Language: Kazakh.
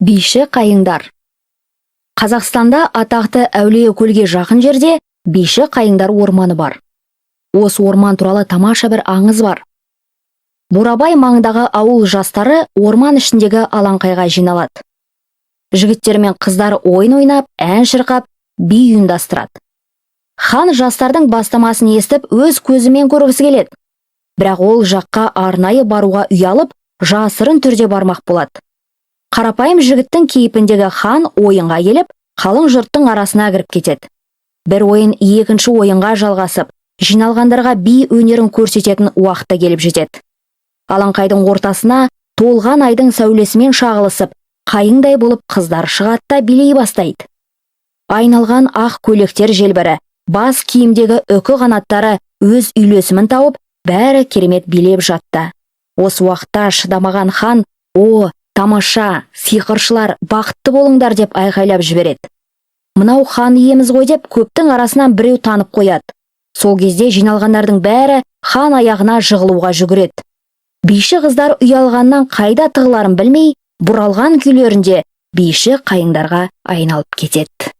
Биші қайыңдар. Қазақстанда атақты Әулиекөлге жақын жерде Биші қайыңдар орманы бар. Осы орман туралы тамаша бір аңыз бар. Бурабай маңындағы ауыл жастары орман ішіндегі алаңқайға жиналады. Жігіттер мен қыздар ойын ойнап, ән шырқап, би ұйымдастырады. Хан жастардың бастамасын естіп, өз көзімен көргісі келеді. Бірақ ол жаққа арнайы баруға ұялып, жасырын түрде бармақ болады. Қарапайым жігіттің кейпіндегі хан ойынға келіп, қалың жұрттың арасына кіріп кетеді. Бір ойын екінші ойынға жалғасып, жиналғандарға би өнерін көрсететін уақыт та келіп жетеді. Алаңқайдың ортасына толған айдың сәулесімен шағылысып, қайыңдай болып қыздар шығады да билей бастайды. Айналған ақ көйлектер желбірі, бас киімдегі үкі қанаттары өз үйлесімін тауып, бәрі керемет билеп жатты. Осы уақытта шыдамаған хан: «О, тамаша, сиқыршылар, бақытты болыңдар!» – деп айқайлап жібереді. Мынау хан иеміз ғой деп көптің арасынан біреу танып қояды. Сол кезде жиналғандардың бәрі хан аяғына жығылуға жүгіреді. Биші қыздар ұялғаннан қайда тығыларын білмей, бұралған күйлерінде биші қайыңдарға айналып кетеді.